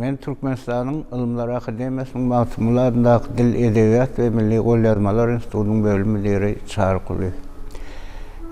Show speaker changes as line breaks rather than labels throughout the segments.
Men Türkmenistanyň Ylymlar akademiýasynyň Magtymguly adyndaky Dil, edebiýat we milli golýazmalar institutynyň bölüm müdiri Çary Kulyýew.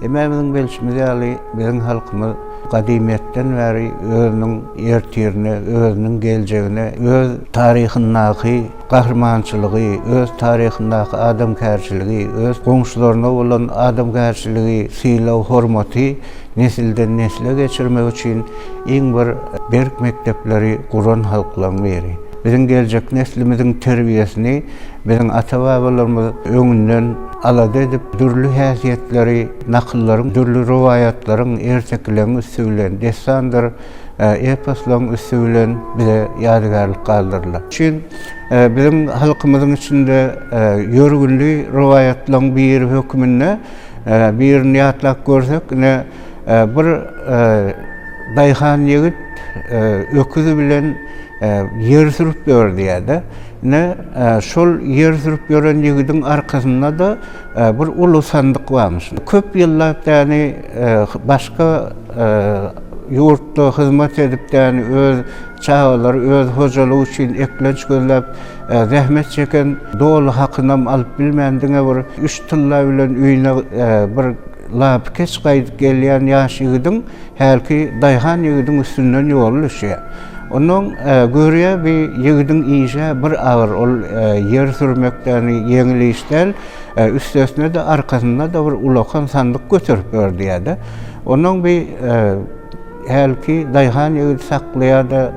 Hemmämiziň bilşimiz ýaly, biziň halkymyz gadymyýetden bäri özüniň ertirine, özüniň geljegine, öz taryhyndaky gahrymançylygy, öz taryhyndaky adamkärçiligi, öz goňşularyna bolan adamkärçiligi, sylag-hormaty nesilden-nesle geçirmek üçin iň bir berk mekdepleri guran halklaryň biri. Biziň geljek neslimiziň terbiýesini biziň ata-babalarymyz öňünden alada edip, dürli häsiýetleri nakyllaryň, dürli rowaýatlaryň, ertekileriň üsti bilen, dessandyr eposlaryň üsti bilen bize ýadygärlik galdyrdylar. Üçin biziň halkymyzyň içinde ýörgünli rowaýatlaryň biri hökmünde Birini ýatlap görsek, ine, bir daýhan ýigit öküzi bilen ýer sürüp ýör diýýär-de. Ine, şol ýer sürüp ýören ýigidiň arkasynda-da bir uly sandyk barmyş. Köp ýyllap däni başga ýurtda hyzmat edip däni öz çagalary, öz hojalygy üçin eklenç gözläp Zähmet çeken doly hakynam alyp bilmän diňe bir üç tylla bilen öýüne bir lapykeç gaýdyp gelýän ýaş ýigidiň hälki daýhan ýigidiň üstünden ýoly düşýär. Onnoň görýär bi ýigidiň işä bir agyr ol ýer sürmek däni ýeňil iş däl, üstesine-de arkasynda-da bir ulakan sandyk göterip ýör diýýär-de. Onnoň bi Hälki daýhan ýigit saklaýar-da,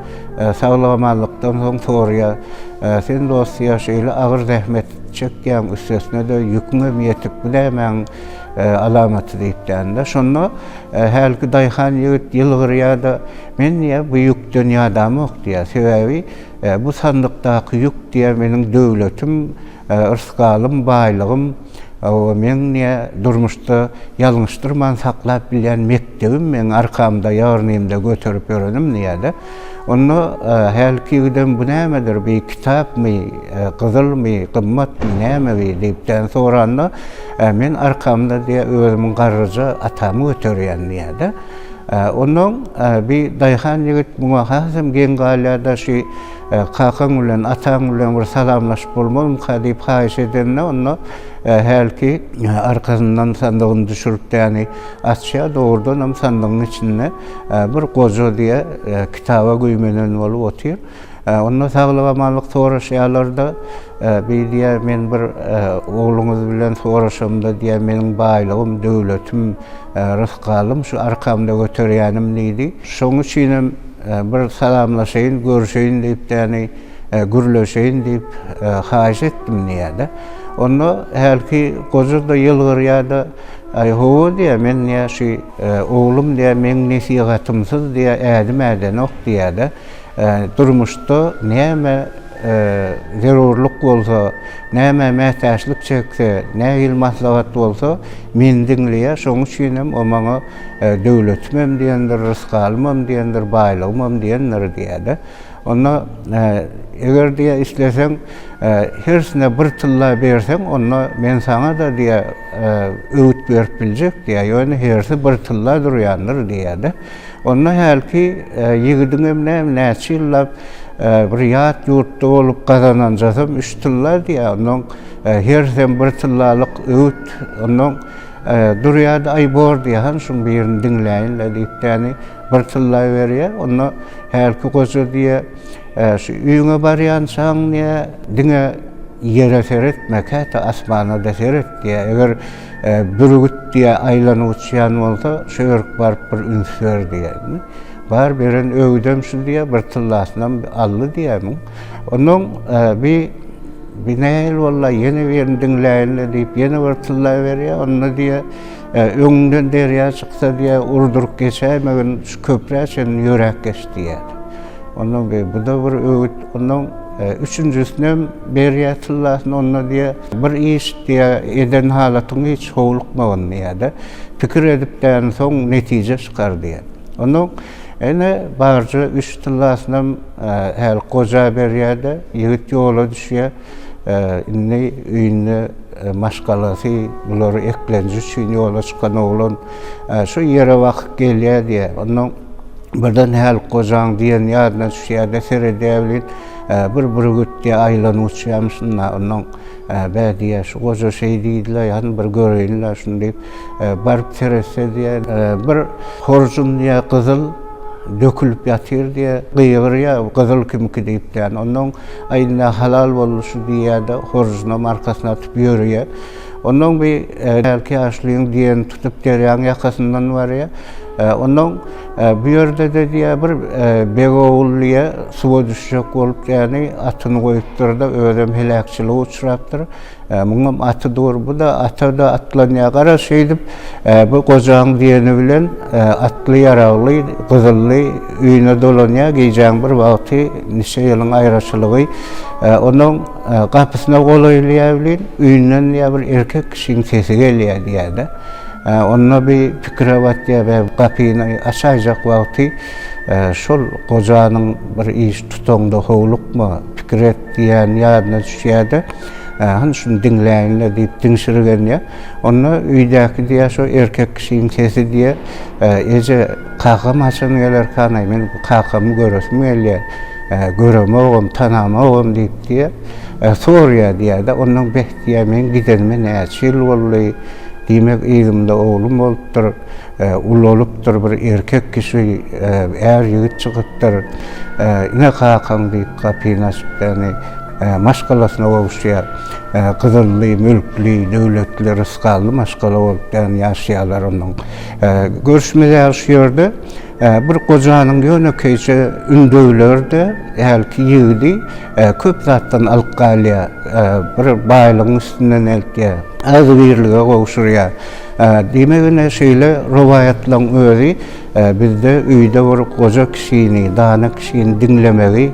saglyk-amanlykdan soň soraýar, Sen dost diýýär, şeýle agyr zähmet çekýäň, üstesine-de ýüküňem ýetik, bu nämäň alamaty diýipdände. Şonda hälki daýhan ýigit ýylgyrýar-da, Men diýýär, bu ýükden ýadamok diýýär. Sebäbi bu sandykdaky ýük diýýär, meniň döwletim, Yrsgalym, baýlygym, hawa, meň diýä durmuşda ýalňyşdyrman saklap bilýän mekdebim meň arkamda, ýagyrnymda göterip ýörenim diýýä-de. Onda hälki ýigidem bu nämedir, bi kitapmy, gyzylmy, gymmatmy, näme bi diýipdän soranda, men arkamda diýä özümiň garryja atamy göterýän diýýä-de. Onnoň bi daýhan ýigit muňa hasam geň galýar-da, şi Kakaň bilen, ataň bilen bir salamlaşyp bolmazmyka diýip haýyş edende, onda hälki arkasyndan sandygyny düşürip däni açýar. Dogrudanam sandygyň içinde bir goja diýe kitaba güýmenen bolup otyr. Onda saglyk-amanlyk soraşýarlar-da, bi diýýär, men bir ogluňyz bilen soraşamda diýýär, meniň baýlygym, döwletim, rysgalym şu arkamda göterýänim diýdi. Şoň üçinem Bir salamlaşaýyn, görüşeýin diýip däni, gürleşeýin diýip haýyş etdim diýýär-de. Onda hälki goja-da ýylgyrýar-da, Aý, hawa diýýär, men diýýär, şu oglum diýýär, meň nesihatymsyz diýýär, ädim ädenok diýýär-de. Durmuşda näme zerurlyk bolsa, nämä mätäçlik çekse, nähili maslahat bolsa, meni diňleýär, şonuň üçinem o maňa Döwletimem diýendir, rysgalymam diýendir, baýlygymam diýendir diýýär-de. Onda eger diýýär, isleseň, hersine bir tylla berseň, onda men saňa-da diýýär, öwüt berip biljek diýýär, ýöne hersi bir tylla durýandyr diýýär-de. Onda hälki ýigidiňem näme, näçe ýyllap bir ýat ýurtda bolup gazananjasam üç tylla diýýär, onnoň hersem bir tyllalyk öwüt, onnoň Durýardy, aý bor diýýär, hany şuň birini diňläýin-le diýip däni bir tylla berýär. Onda hälki goja diýýär, şu öýüňe barýançaň diýýär, diňe ýere seretme, käte asmana-da seret diýýär. Eger bürgüt diýýär aýlanyp uçýan bolsa, şu ýerik baryp bir üns ber diýýär. Bar beren öwüdem şu diýýär, bir tyllasynam aldy diýýär muň. Onnoň bi Bi nähili boldy-aý, ýene birini diňläýin-le diýip, ýene bir tylla berýär. Onda diýýär, öňüňden derýa çyksa diýýär, urduryp geçäýmegin, şu köprä çenli ýöräp geç diýýär. Ondan bi, bu-da bir öwüt. Ondan üçünjisinem berýär tyllasyny, onda diýýär, bir iş diýýär, eden halatyň hiç howlukmagyn diýýär-de. Pikir edip däni soň netije çykar diýýär. Ondan ene barja üç tyllasynam Häli goja berýär-de, ýigit ýola düşýär. Indi öýünde maşgalasy bulary eklenji üçin ýola çykan oglan şu ýere bakyp gelýär diýýär. Ondan. Birden hälik gojaň diýen ýadyna düşýär-de, seredýär welin, bir bürgüt diýýär, aýlanyp uçýarmyşyn-da. Onnoň, Bä diýýär, şu goja şeý diýdi-le, hany bir göreýin-le şuny diýip, baryp seretse diýýär, bir horjun diýýär, gyzyl dökülip ýatyr diýýär. Gygyrýar, gyzyl kimki diýip diýýär. Onnoň, Aý, indi halal boldy şu diýýär-de, horjunam arkasyna atyp ýörýär. Onnoň bi hälki ýaşulyň diýenini tutup derýaň ýakasyndan barýar. Onnoň bu ýerde-de diýýär, bir beg ogul diýýär, suwa düşjek bolup diýýäni atyny goýupdyr-da, özem heläkçilige uçrapdyr. Muňam aty dur, bu-da ata-da atlanýar. Garaz, şeýdip, bu gojaň diýeni bilen atly-ýaragly, gyzylly öýüne dolanýar. Gijäň bir wagty, niçe ýylyň aýraçylygy. Onnoň gapysyna golaýlaýar welin, öýünden diýýär, bir erkek kişiň sesi gelýär diýýär-de. Onda bir pikire batýar we gapyny açaýjak wagty şol gojanyň bir iş tutaňda howlukma, pikir et diýýäni ýadyna düşýär-de, hany şuny diňläýin-le diýip diňşirgenýär. Onda öýdäki diýýär, şo erkek kişiň sesi diýýär, Eje, kakam haçan gelerkanaý, men kakamy göresim gelýär, göremogam, tanamogam diýip diýýär. Soraýar diýýär-de, ondan beh diýýär, meň gidenime näçe ýyl boldy, Diýmek, yzymda oglum bolupdyr, ulalypdyr, bir erkek kişi, är ýigit çykypdyr. Ine kakaň diýip, gapyny açyp, ýagny maşgalasyna gowuşýar. Gyzylly, mülkli, döwletli, rysgally maşgala bolup, ýagny ýaşaýarlar onuň. Görşümiz ýaly şu ýerde bir gojanyň ýönekeýje ündewleri-de hälki ýigidi köp zatdan alyp galýar, bir baýlygyň üstünden eltýär. Agzybirlige gowşurýar. Diýmek ine şeýle rowaýatlaryň özi bizde öýde bir goja kişini, dana kişini diňlemegi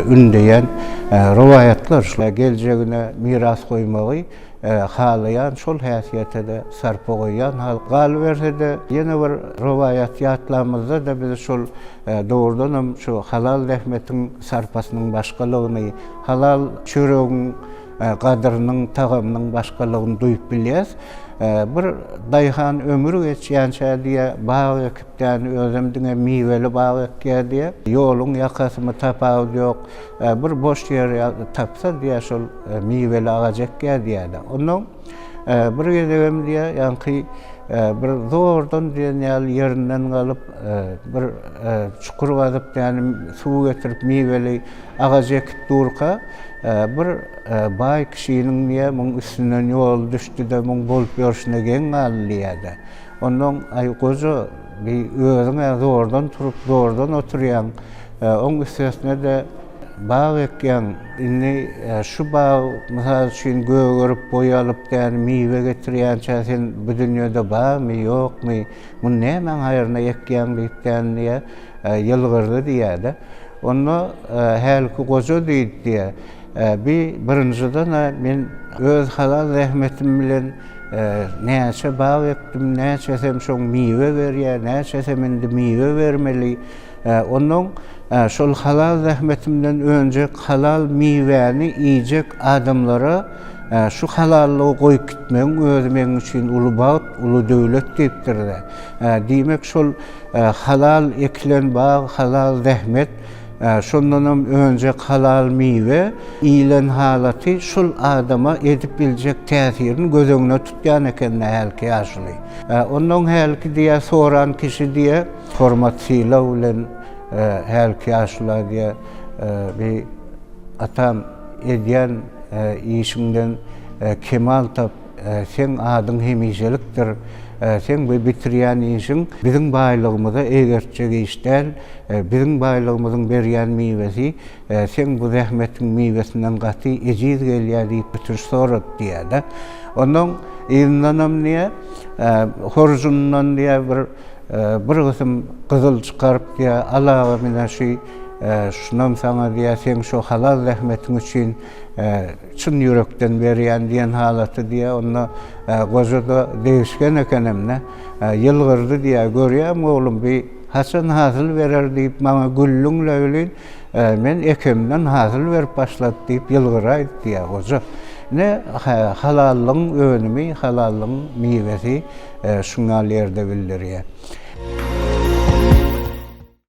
ündeýän rowaýatlar. Geljegine miras goýmagy halaýan, şol häsiýete-de sarpa goýýan halk. Galyberse-de, ýene bir rowaýat ýatlamyzda-da biz şol dogrudanam şu halal zähmetiň sarpasynyň başgalygyny, halal çöregiň Gadyrynyň, tagamynyň başgalygyny duýup bilýäs. Bir daýhan ömri geçýänçä diýýär, bag ekip däni, özem diňe miweli bag ekýär diýýär. Ýoluň ýakasymy tapawudy ýok. Bir boş ýer tapsa diýýär, şol miweli agaç ekýär diýýär-de. Onnoň bir gezegem diýýär, ýaňky bir zordan diýen ýaly ýerinden galyp, bir çukur gazyp däni suw getirip miweli Agaç ekip durka, bir baý kişiniň diýýär, muň üstünden ýoly düşdi-de, muň bolup ýörşüne geň galdy diýýär-de. Onnoň, Aý, goja, bi özüň-ä zordan turup, zordan oturýaň, oň üstesine-de bag ekýäň. Indi şu bag, mysal üçin, gögerip, boý alyp, däni miwe getirýänçä sen bu dünýede barmy, ýokmy, muny nämäň haýryna ekýäň diýip däni diýýär. Ýylgyrdy diýýär-de. Onda hälki goja diýdi diýýär. Bi birinjiden-ä men öz halal zähmetim bilen näçe bag ekdim, näçesem şoň miwe berýär, näçesem indi miwe bermeli. Onnoň şol halal zähmetimden önjek halal miwäni iýjek adamlara şu halallygy goýup gitmegiň özi meň üçin uly bagt, uly döwlet diýipdir-de. Diýmek şol Halal ekilen bag, halal zähmet, şondanam önjek halal miwe, iýlen halaty şol adama edip biljek täsirini göz öňüne tutýan eken-dä hälki ýaşuly. Onnoň hälki diýýär, soran kişi diýýär, hormat-sylag bilen hälki ýaşula diýýär, bi atam edýän işiňden kemal tap, Seň adyň hemişelikdir. Seň bu bitirýän işiň biziň baýlygymyza eýgertjek iş däl. Biziň baýlygymyzyň berýän miwesi seň bu zähmetiň miwesinden gaty ejiz gelýär diýip ötünç sorady diýýär-de. Onnoň yzyndanam diýýär, horjunyndan diýýär bir bir gysym gyzyl çykaryp diýýär, al agam ine şu şunam saňa diýýär, seň şu halal zähmetiň üçin Çyn ýürekden berýän diýen halaty diýýär. Onda goja-da degişgen ekenem-de. Ýylgyrdy diýýär. Görýäňmi oglum, bi haçan hasyl berer diýip maňa güldüň-le welin, men ekemden hasyl berip başlady diýip ýylgyraýdy diýýär goja. Ine, halallygyň önümi, halallygyň miwesi şuňňal ýerde bildirýär.